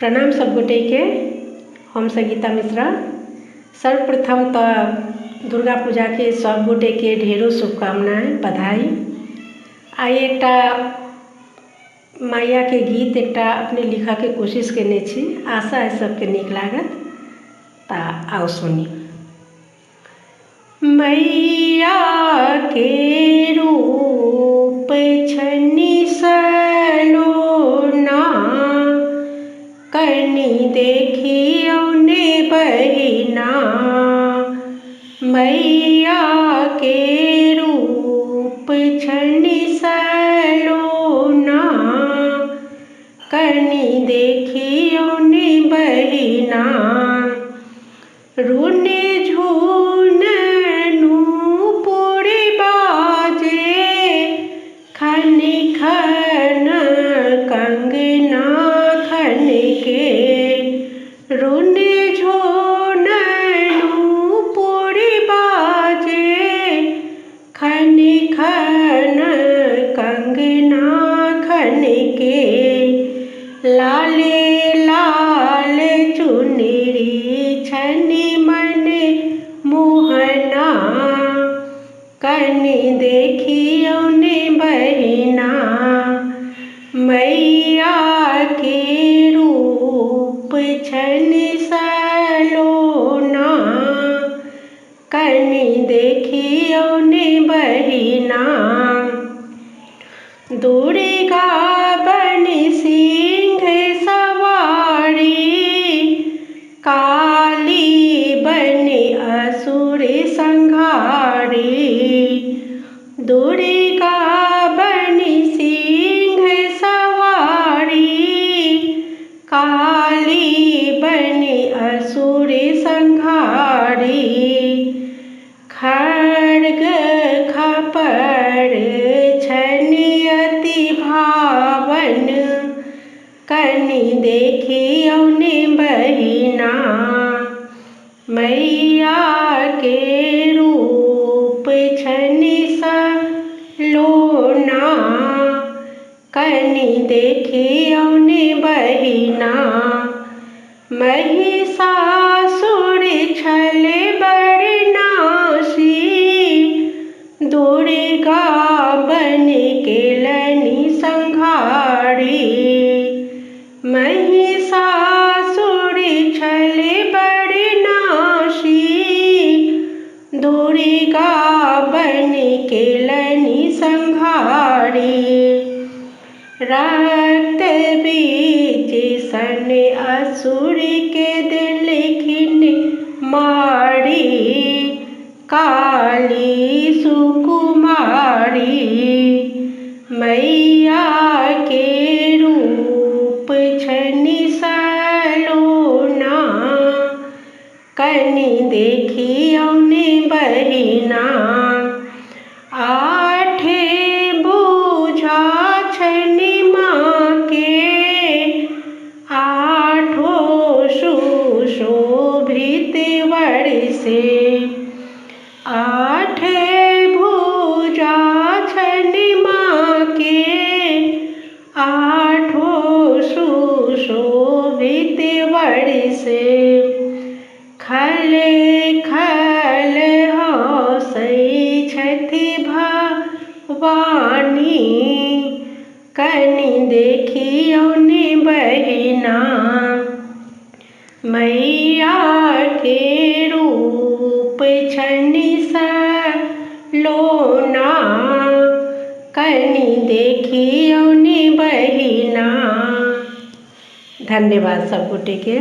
प्रणाम सब गोटेके। हम संगीता मिश्रा। सर्वप्रथम तऽ दुर्गा पूजाके सब गोटेके ढेरो शुभकामनाएँ, बधाई। आइ एकटा मैयाके गीत एकटा अपने लिखऽके कोशिश कयने छी। आशा अइ सबके नीक लागत। तऽ आउ सुनी। मैया के रूप छनि सलोना, कनि देखियौ ने बहिना। मैया के रूप छनि सलोना, कनि देखियौ ने बहिना। रुनि झुन नूपुर बाजे, खनि खन कंगना खन के। रुनि झुन नूपुर बाजे, खनि खन कंगना खन के। लाले लाल चुनरी छनि मन मोहना, कनि देखियौ ने बहिना। मैया के रूप छनि सलोना, कनि देखियौ ने बहिना। दुर्गा बनि सिंह सवारी, काली बनि असुर संहारी। दुर्गा बनि सिंह सवारी, काली बनि असुर संहारी। खड्ग खपर छनि अति भावन, कनि देखियौ ने बहिना। मैया के रूप छनि सलोना, कनि देखियौ ने बहिना। महिषासुर छल बरनासी, दुर्गा बनि केलनि संहारी। महिषासुर छल बरनासी, दुर्गा बनि केलनि संहारी। रक्त बीज सन असुर के देलखिन मारी, काली सुकुमारी। मैया के रूप छनि सलोना, कनि देखियौ ने बहिना। आठे बुझा छनि माँ के, आठो सुशोभित वर से। आठे भुजा छनि माँ के, आठो सुशोभित वर से। खल खल हँसै छथि भवानी, कनि देखियौ ने बहिना। मैया के रूप छनि सलोना, कनि देखियौ ने बहिना। धन्यवाद सब गोटेके।